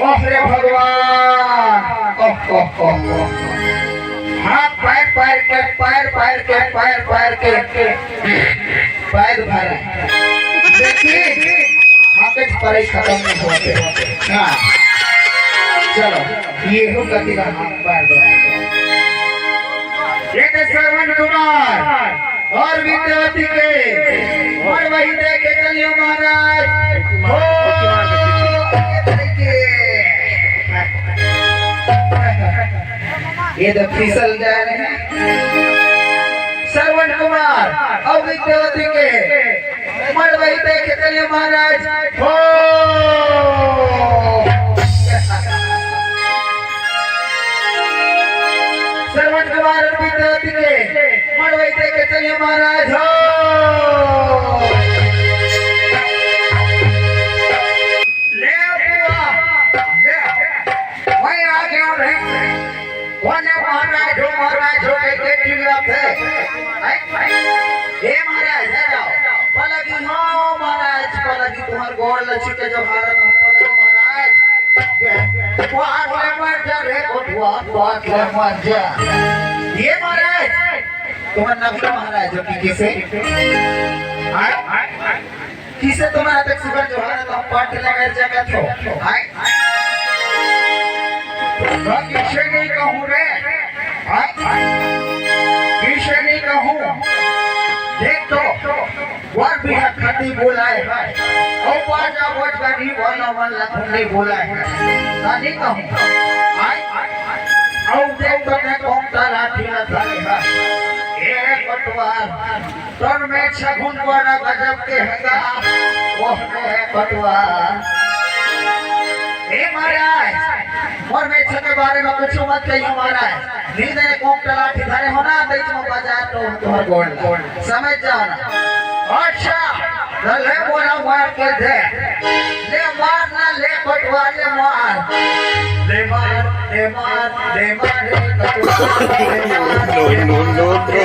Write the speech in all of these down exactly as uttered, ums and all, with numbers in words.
ओह रे भगवान, ओह, ओह, ओह, ओह। हाथ पैर, पैर के, पैर, पैर के, पैर, पैर के, पैर भरा। देखी, हाथ के पढ़ाई खत्म नहीं होते। हाँ। चलो, ये हो गति का हाथ पैर दो। ये तो श्रवण कुमार और विद्यावती के मड़वई देखे चलियो महाराज। हो, ये तो फिसल जा रहे हैं। श्रवण कुमार और विद्यावती के मड़वई देखे चलियो महाराज। हो, श्रवण कुमार और विद्यावती के मड़वई देखे चलियो महाराज। हो, ले बुआ, ले, वही आ गया रे। कोने महाराज हो, महाराज हो, कह के चिल्लाते। हैं? हे महाराज, हे जाओ। पलगी हो महाराज, पलगी तुम्हार गोड़ लचके जो भारत हम पलगी महाराज। पाट ले मर जा रे कोटवा, पाट ले मर जा। ये महाराज, तुम्हार नगरा महाराज हो कि किसे? हाँ? किसे तुम्हारा तक सुगर जो है तो पाट ले मर जा का थो। हाँ? मैं किसे नहीं कहूँ रे। हाँ? किसे नहीं कहूँ। देख तो, वर भी है खती बोलाए है। और बाजा बजगारी वाला वाला तुमने बोला है। ना नहीं कहूँ। हाँ? और देख तो मैं कौन सा लाठी ना धरे है। ए पटवार। तोर में छगुन बड़ा गजब के हगा, ओह में है पटवा। ए महाराज, मोर में छके बारे में कुछ मत कहियो महाराज। नींद ने कोम तलाठी धरे हो ना, तो इसमें बाजार तो तुम्हार गोड़ ला। समझ जाओ ना। अच्छा, तो ले बोला मार के दे। ले मार ना, ले पटवा, ले मार। ले मार, ले मार, ले मार, ले पटवा, ले मार। No, no, no, no।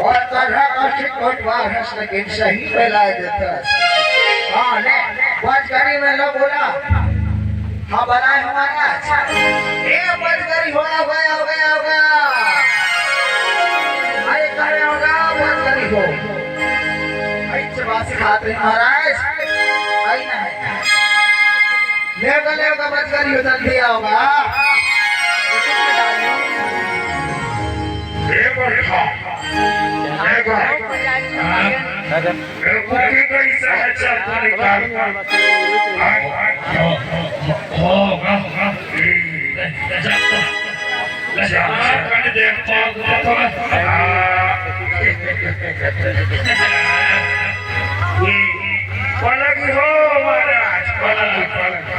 और तरह का कोटवार हंस लेकिन सही फैलाए देता है। हाँ, ले, बजगरी में लो बोला। हाँ, बनाए हमारा। ए, बजगरी हो गया, हो गया, हो गया, हो गया। अरे, करे होगा, बजगरी हो। आई चबासी खाते हैं महाराज। आई ना है। लेगा, लेगा, बजगरी हो, जल्दी आओगा। ए, बरखा। ए, बरखा। हाँ। ए, कुकी कैसा है, चल, तो निकाल। हाँ। हो, हो, हो, हो, हो। ए, जा, जा। जा, जा, कर दे, तो, तो, तो। हाँ। ए, पलगी हो महाराज, पलगी, पलगी।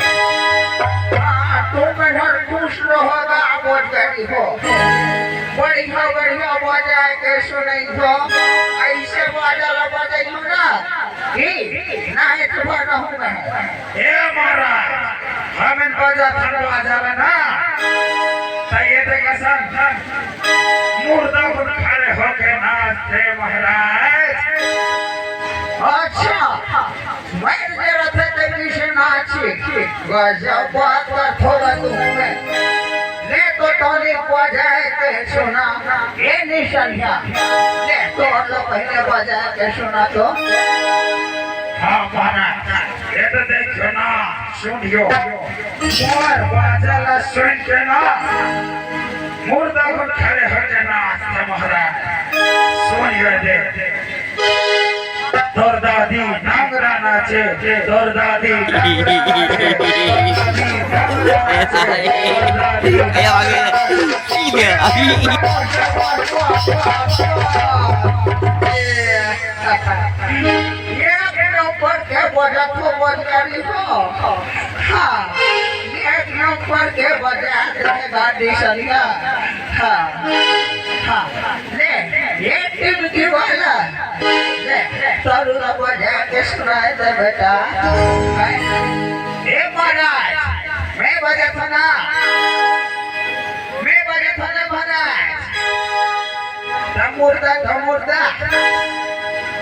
हाँ, तुम इधर खुश रहोगा, बजगरी हो। बढ़िया, बढ़िया बजाए के सुनई हो। ऐसे बाजा ला बजाई हो ना, कि ना एक बार रहूं मैं। ए महाराज, हम इन बाजा थन बाजा ला ना। त ये देख सन, मुर्दा मन खड़े होके नाचथे महाराज। अच्छा, मर गे रथे त कइसे नाचही? गजब बात करथो गा तुमन। ले तो तोरी बजाए के सुना, ए निसनिया। ले तो, तो पहले बजाए के सुना तो। हाँ महाराज, ये तो देखो ना, सुनियो। मोर बाजा ला सुन के ना, मुर्दा मन खड़े होके नाचथे महाराज। सुनियो दे। तोर दादी नांगरा नाचे, तोर दादी नांगरा नाचे, तोर दादी नांगरा नाचे, तोर दादी ए, आगे। ठीक है, अभी। एक नंबर के बजथो बजगारी हो। हाँ, एक नंबर के बजा दे गाड़ी सरिया। हाँ, हाँ, ले, ये टिमकी वाला, ले, तोर ला बजा के सुनाए दे बेटा। ए महाराज, मैं बजाथों ना, मैं बजाथों ना महाराज। त मुर्दा, त मुर्दा।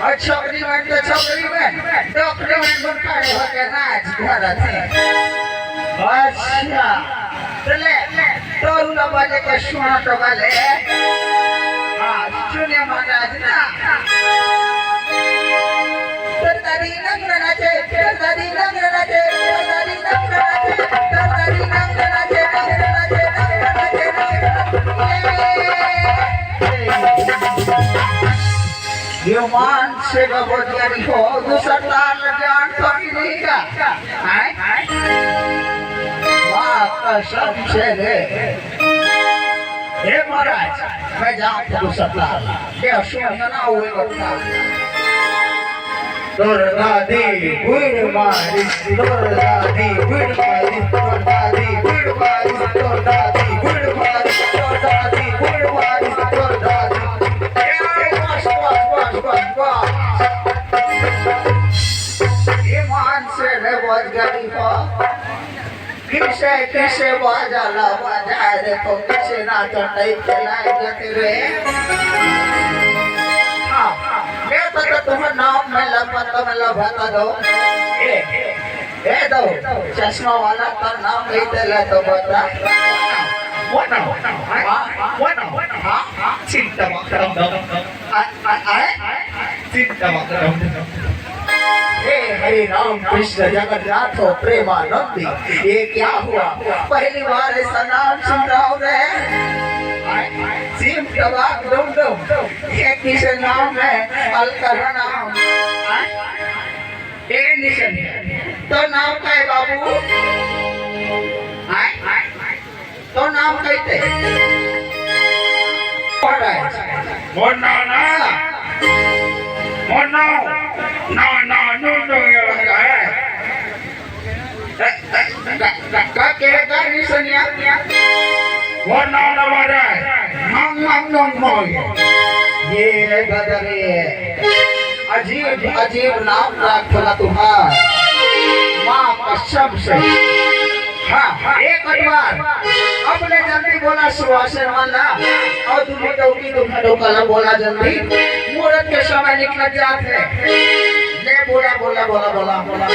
अउ छोकरी मन, त छोकरी मन। डोकरी मन, मन खड़े होके नाच करत हे। अच्छा, त ले, तोर ला बजे के सुना तो बले। हाँ, सुनियो महाराज ना। तोर दादी नंगरा नाचे, तोर दादी नंगरा नाचे, तोर दादी नंगरा नाचे, तोर दादी नंगरा नाचे, नंगरा नाचे, नंगरा नाचे, नंगरा नाचे। ये मान से का बजगारी हो, दूसर ताल जानथो कि नहीं का? हैं? वाह, कसम से रे। हे महाराज, मैं जानथों दूसर ताल। ये सुनियो ना, वो बता। तोर दादी बुड़ मारी, तोर दादी बुड़ मारी, तोर दादी बुड़ मारी, तोर दादी बुड़ मारी, तोर दादी बुड़ मारी, तोर दादी। ए, बस, बस, बस, बस, बस। ये मान से रे बजगारी हो। किसे, किसे बाजा ला बजाए रे, तो किसे नाचन नहीं चलाए जाते रे। हाँ, ये तो, तो तुम्हार नाम में लपा, तो मैं लपा दो। ए, ए दो, चश्मा वाला, तो नाम नहीं तेला तो बता। वो ना, वो ना, हाँ, वो ना, हाँ, हाँ, चिंता मत करो, दो। आ, आ, आए? चिंता मत करो। हे हरे राम कृष्ण जगन्नाथ प्रेमानंदी, ये क्या हुआ? पहली बार ऐसा नाम सुन रहा हूँ मैं। आए? सीम टबाक डुम डुम, ये किसे नाम है? अलकरहा नाम। आए? ए निशन, तो नाम का है बाबू? आए? तो नाम कहिथे? मोर नाम ना, मोर नाम ना, ना, नो, नो, ये है। का, का, का, का कहे का निसनिया? मोर नाम ना मारा है। मांग, मांग, मांग, मांग। ये गदर ये। अजीब, अजीब नाम रखला तुम्हार। माँ कसम से। हाँ, एक बार अपने जल्दी बोला सुहासन वाला, अउ तुम्हें डौकी तुम्हें डौकाला बोला जल्दी। मुहूर्त के समय निकल जात हे। ले बोला, बोला, बोला, बोला, बोला।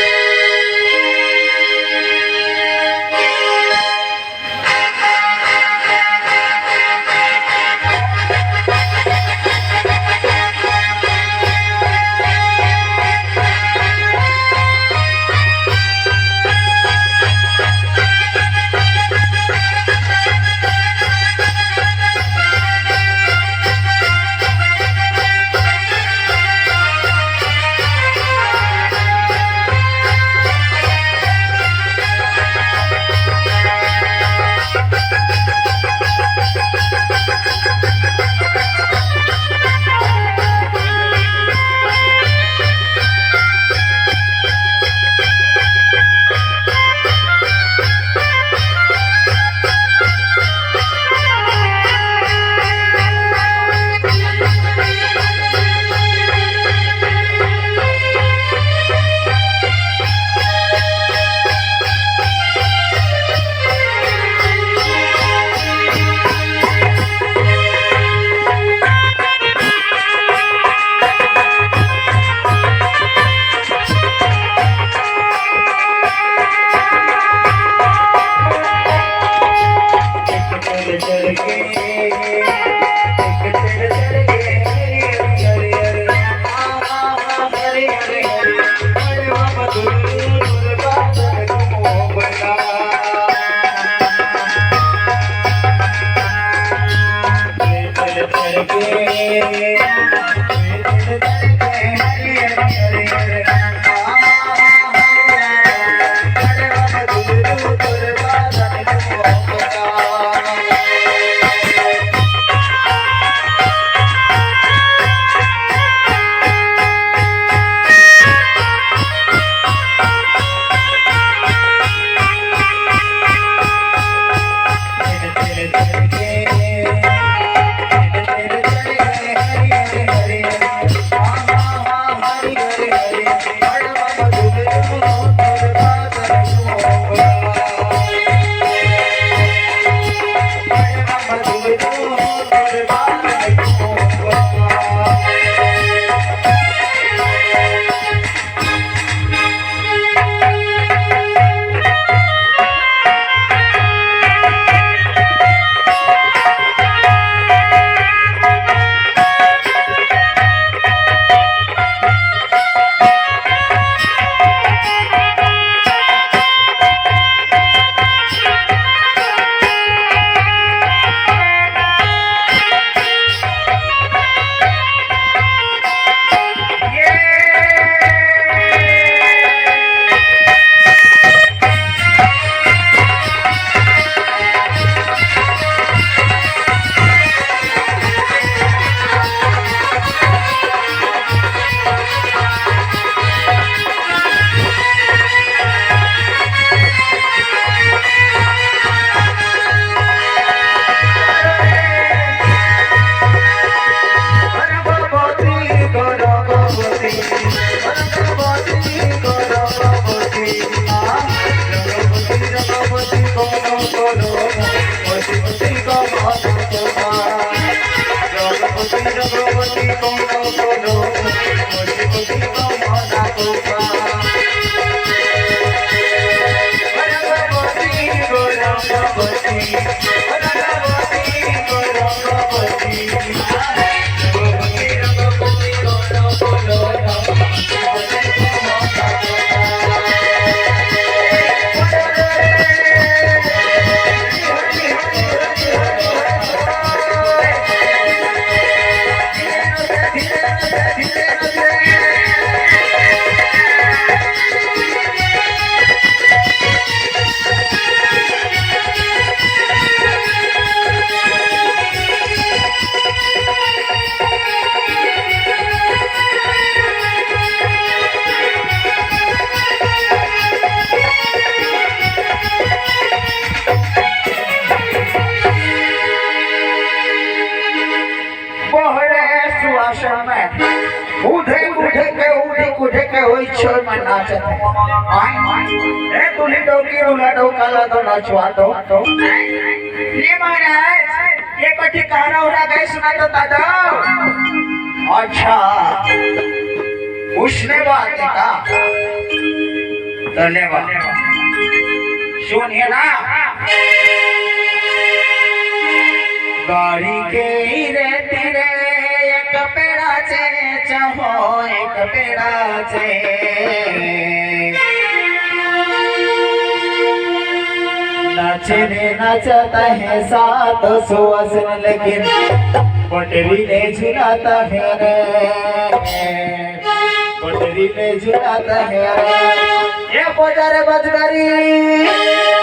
बहरे सुवासन में उधे उधे के उधे उधे के होई छोर में नाचत हे। आय, ए दुल्ही डौकी रूला डौका ला तो नचवा दो। ये महाराज, ये कोठी कहाना उड़ा गए सुना तो दादा। अच्छा, उसने बात है का? धन्यवाद। सुनिए ना, गाड़ी के ही रहती रे, एक पेड़ा चे चाहो, एक पेड़ा चे। नाचे रे नाचता है सात सुवासन, लेकिन पटरी ले झुलाता है रे। पटरी में झुलाता है। ये बजा रे बजगारी।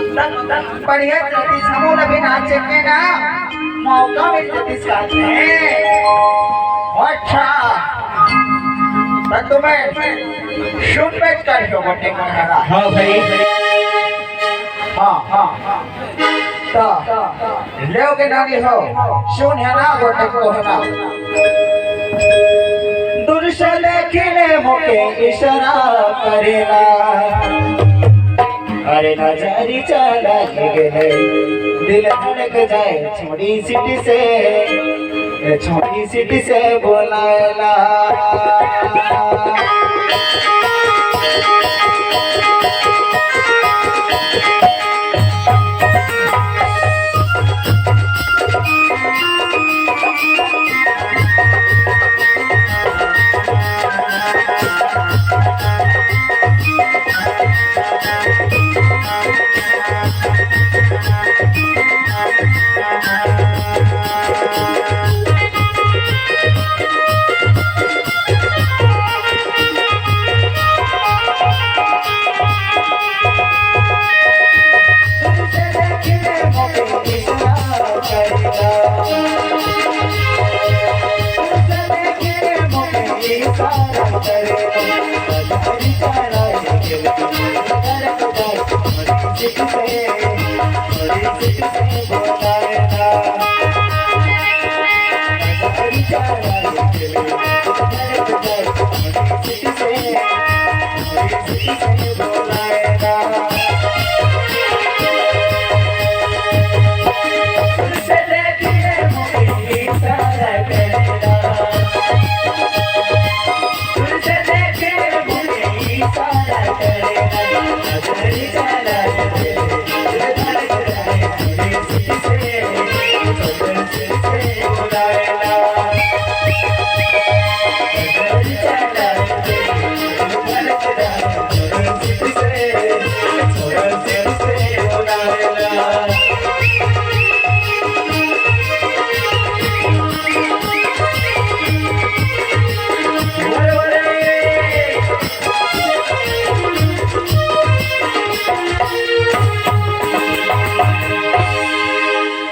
बढ़िया जतिस, हमू ला भी नाचे के ना मौका मिल जतिस कहत हे। अच्छा, त तुमन सुनबे करहू गोटे कोहना। हाँ भाई। हाँ, हाँ। त लेव गे नानी हो, सुन हे ना गोटे कोहना। दूर से देखिले मोके इशारा करेला, अरे नजरी चला के गेले, दिल धड़क जाए छोड़ी सिटी से, ए छोड़ी सिटी से बोलाएला।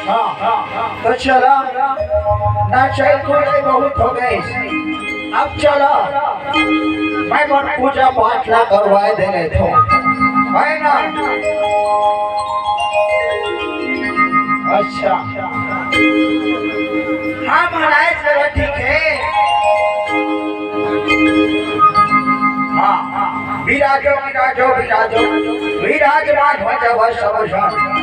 हाँ, हाँ, तो चला, नाचई कुदई बहुत हो गइस, अब चला, मैं मन पूजा पाठ ला करवाए दे रहे थे, है ना? अच्छा, हाँ महाराज, चला ठीक है। हाँ, विराजो, विराजो, विराजो, विराजमान हो जावा सब झन।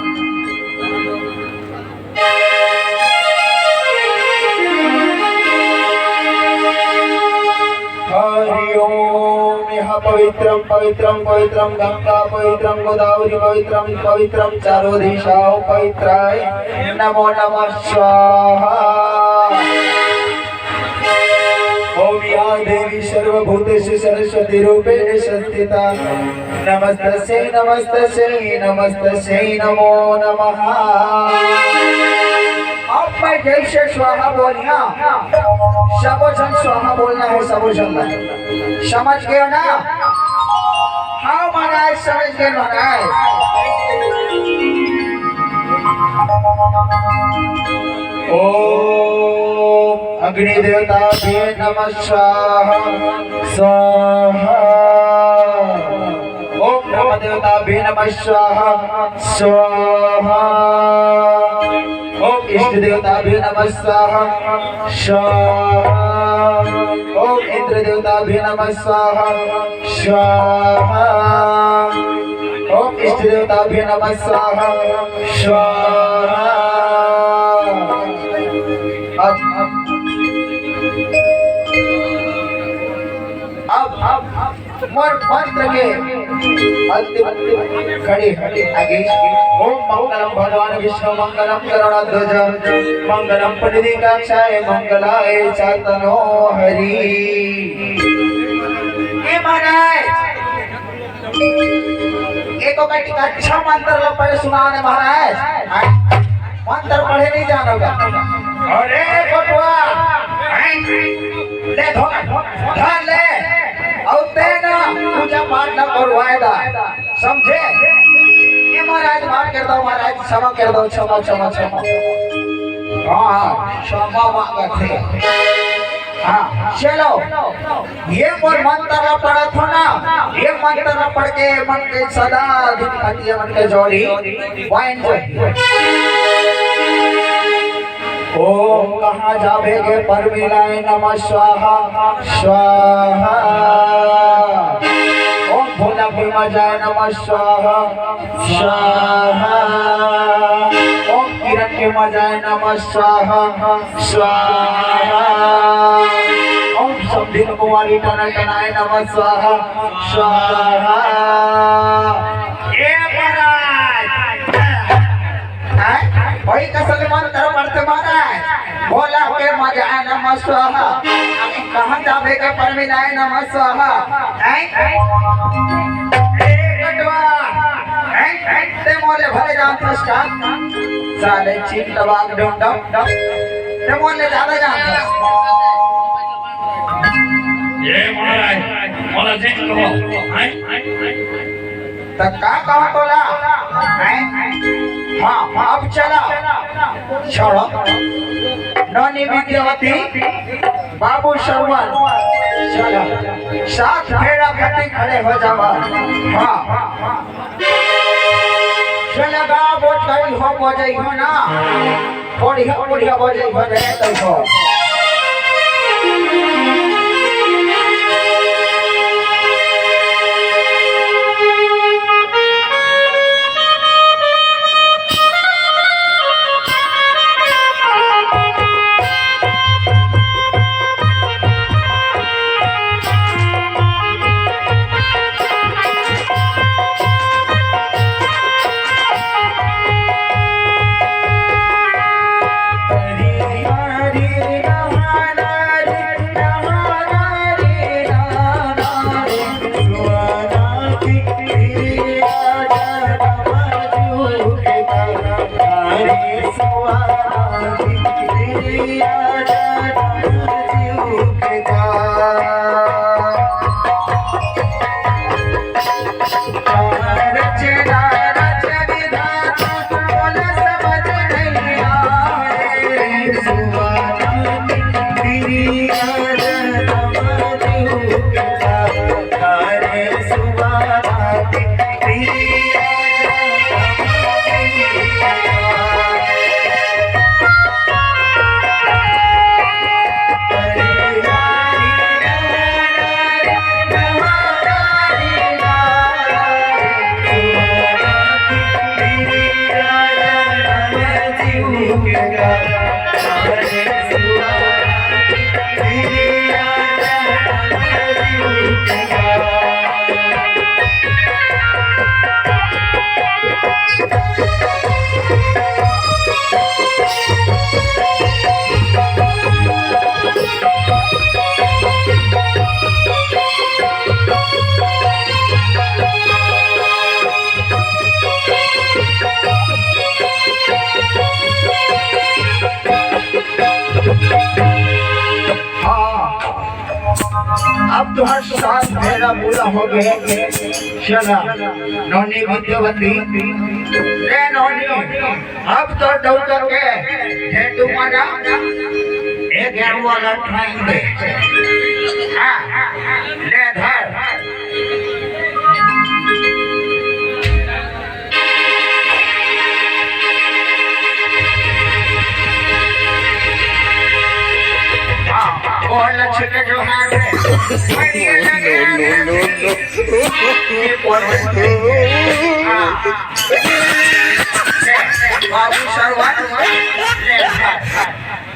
हरि ओम। यह पवित्रम, पवित्रम, पवित्रम, गंगा पवित्रम, गोदावरी पवित्रम, पवित्रम, चारों दिशाओं पवित्राय नमो नमः स्वाहा। ओम या देवी सर्वभूतेषु सरस्वती रूपेण संस्थिता, नमस्तस्यै, नमस्तस्यै, नमस्तस्यै नमो नमः। अब मैं जैसे स्वाहा बोलिया, सबो झन स्वाहा बोलना है, सबो झन ला। समझ गए ना? हाँ महाराज, समझ गए महाराज। ओम अग्नि देवताभ्यो नमः स्वाहा, स्वाहा। ओम ब्रह्म देवताभ्यो नमः स्वाहा, स्वाहा। ओम इष्ट देवताभ्यो नमः स्वाहा, स्वाहा। ओम इंद्र देवताभ्यो नमः स्वाहा, स्वाहा। ओम इष्ट देवताभ्यो नमः स्वाहा, स्वाहा। अब, अब, अब, अब मोर मंत्र के अंतिम, अंतिम घड़ी, घड़ी आगे। ओम मंगलम भगवान विष्णु मंगलम गरुड़ध्वज मंगलम पुंडरीकाक्षाय मंगलाय च तनो हरि। ए महाराज, एको कटिक अच्छा मंत्र ला पढ़े सुना ने महाराज। मंत्र पढ़े नहीं जानो का? अरे बटुआ, ले धर, धर ले, अउ तेना पूजा पाठ ला करवाए दा, समझे? ये महाराज बात तो महाराज, क्षमा कर दो, क्षमा, क्षमा, क्षमा। हाँ, हाँ, क्षमा मांगत हे। हाँ, चलो, ये मोर मंत्र ला पढ़त हो ना, ये मंत्र ला पढ़ के मन के सदा दुख हटिए, मन के जोड़ी बन जाए। ओम कहाँ जाबे के परमिलाय नमः स्वाहा, स्वाहा। ओम भोला भीमा जाय नमः स्वाहा, स्वाहा। ओम किरण के मजाय नमः स्वाहा, स्वाहा। ओम समधिन कुमारी टना टनाय नमः स्वाहा, स्वाहा। ए महाराज, हैं? वही कसम मंत्र पढ़ते महाराज, भोला के मजाय नमः स्वाहा। कहाँ जाबे के परमिलाय नमः स्वाहा। हैं? ए कटवा, हैं? ते मोले भले जानथस का? साले चिंटवाग डुंडम। ते मोले ज्यादा जानथस। ए महाराज, मोला जिन कहो, हैं? त का कहा तोला? हैं? हाँ, अब चला। छोड़ो। नौनी विद्यावती, बाबू सरवन, चला। सात फेरा खातिर खड़े हो जावा। हाँ। चला गा, बोतल हो बजई हो ना। बढ़िया, बढ़िया बजई हो रे, तई हो। हाँ, अब तुहार साथ मेरा पूरा हो गया। चला, नौनी विद्यावती, ए नौनी, अब तो डौका के हेतु मना, एक वाला ठाइन दे। हाँ, ले धर। हाँ, बोल छिके जोहार रे। बढ़िया लगे। No, no, no, no। ये बोल। हाँ। बाबू सरवन।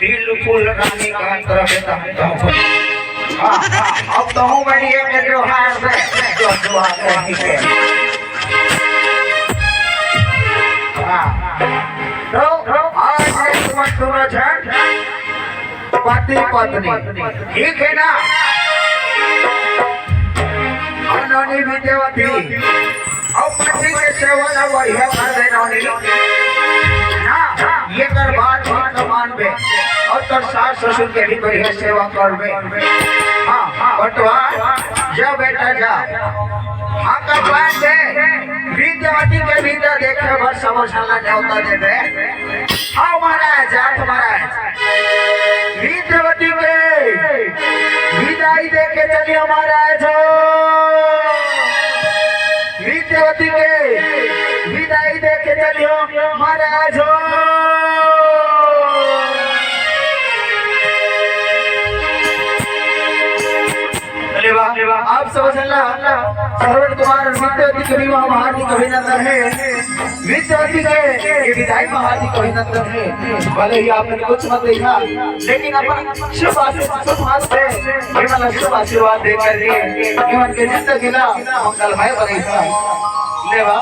बिल्कुल रानी का अंतर है, तम तो। हाँ, हाँ, अब तो हूँ बढ़िया के जोहार दे, जो दुआ करती है। हाँ, तो आज से तुम दोनों जन पति पत्नी, ठीक है ना? और नौनी विद्यावती, अउ पति के सेवा ला बढ़िया कर दे नौनी। ना, ये कर बात भी न मानबे। अउ तोर सास ससुर के भी बढ़िया सेवा करबे। हाँ, हाँ, बटवा, जा बेटा, जा। हाँ, कटवा दे, विद्यावती के विदा देखे बर सबो झन ला न्योता देबे। हाँ महाराज, जात महाराज, विद्यावती के विदाई दे के चलियो महाराज हो। विद्यावती के विदाई दे के चलियो महाराज हो। अरे वाह, आप सब झन ला श्रवण कुमार और विद्यावती के विवाह महाहार्दिक अभिनंदन हे। विद्यावती के ये विदाई महाहार्दिक अभिनंदन हे। भले ही आपने कुछ मत देखा, लेकिन अपन शुभ आशीर्वाद, शुभ हाथ से इमन ला शुभ आशीर्वाद दे करके इमन के जिंदगी ला मंगलमय बनइस। ले वाह।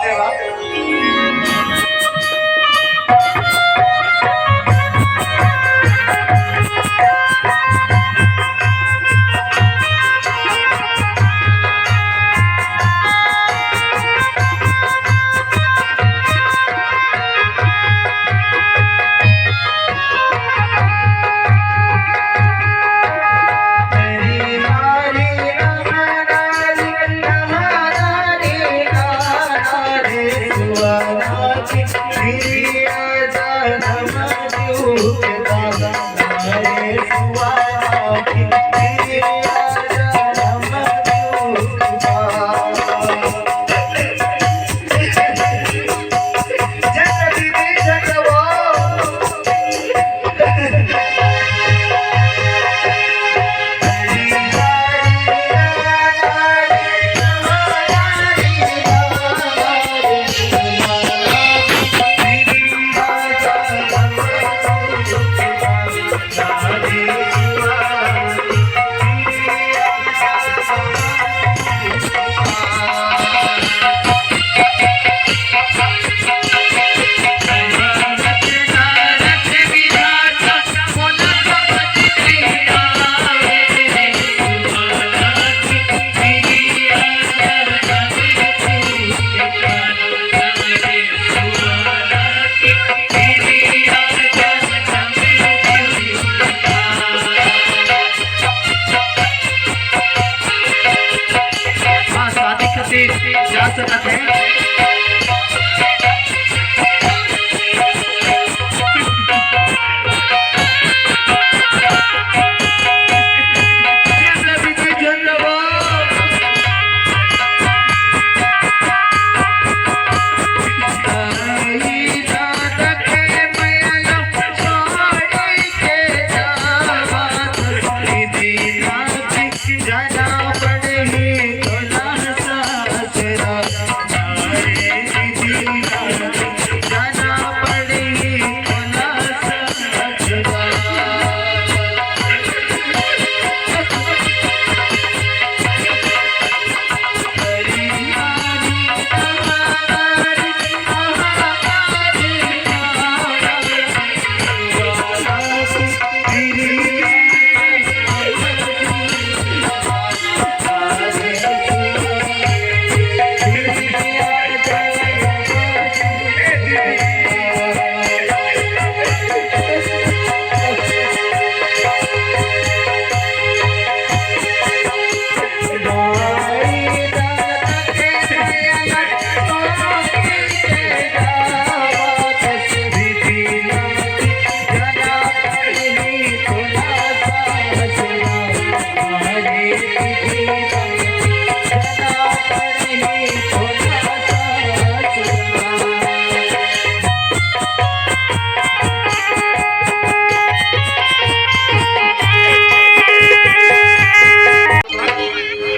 हाँ, शादी खातिर जा सकत हे।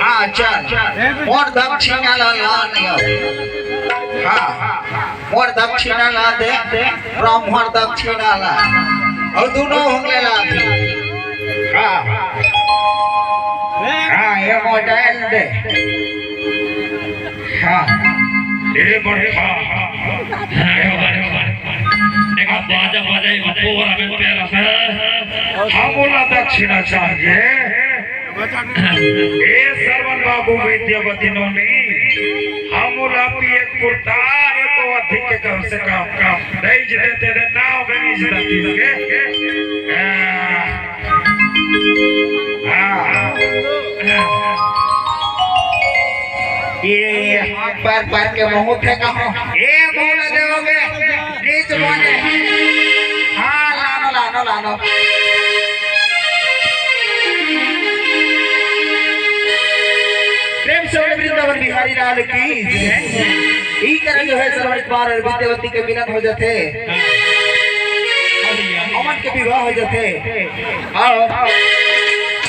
हाँ, चल। मोर दक्षिणा ला लान। हाँ, मोर दक्षिणा ला दे, ब्राह्मण दक्षिणा ला। अउ दूनों होंगे ला दे। हाँ। हाँ, ये मोबाइल दे। हाँ। ए बड़का। हाँ, ए बड़का। देखा, बाजा बजाई, पूरा में तेरा सर। हम बोला दक्षिणा चाहिए। ए श्रवण बाबू विद्यावती नोनी, हम बोला पी एक कुर्ता, एक अधिक के कम से कम, कम। नहीं जिते तेरे नाव में नहीं जिता के। आ, आ, ये बार बार के बहुत है कहो। ए बोल देवोगे, नीच माने। हाँ, लानो, लानो, लानो। प्रेम से बोले वृंदावन बिहारी लाल की। ई करा जो है श्रवण कुमार और विद्यावती के मिलन हो जाथे, अमन के विवाह हो जाथे। आओ,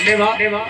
लेवा।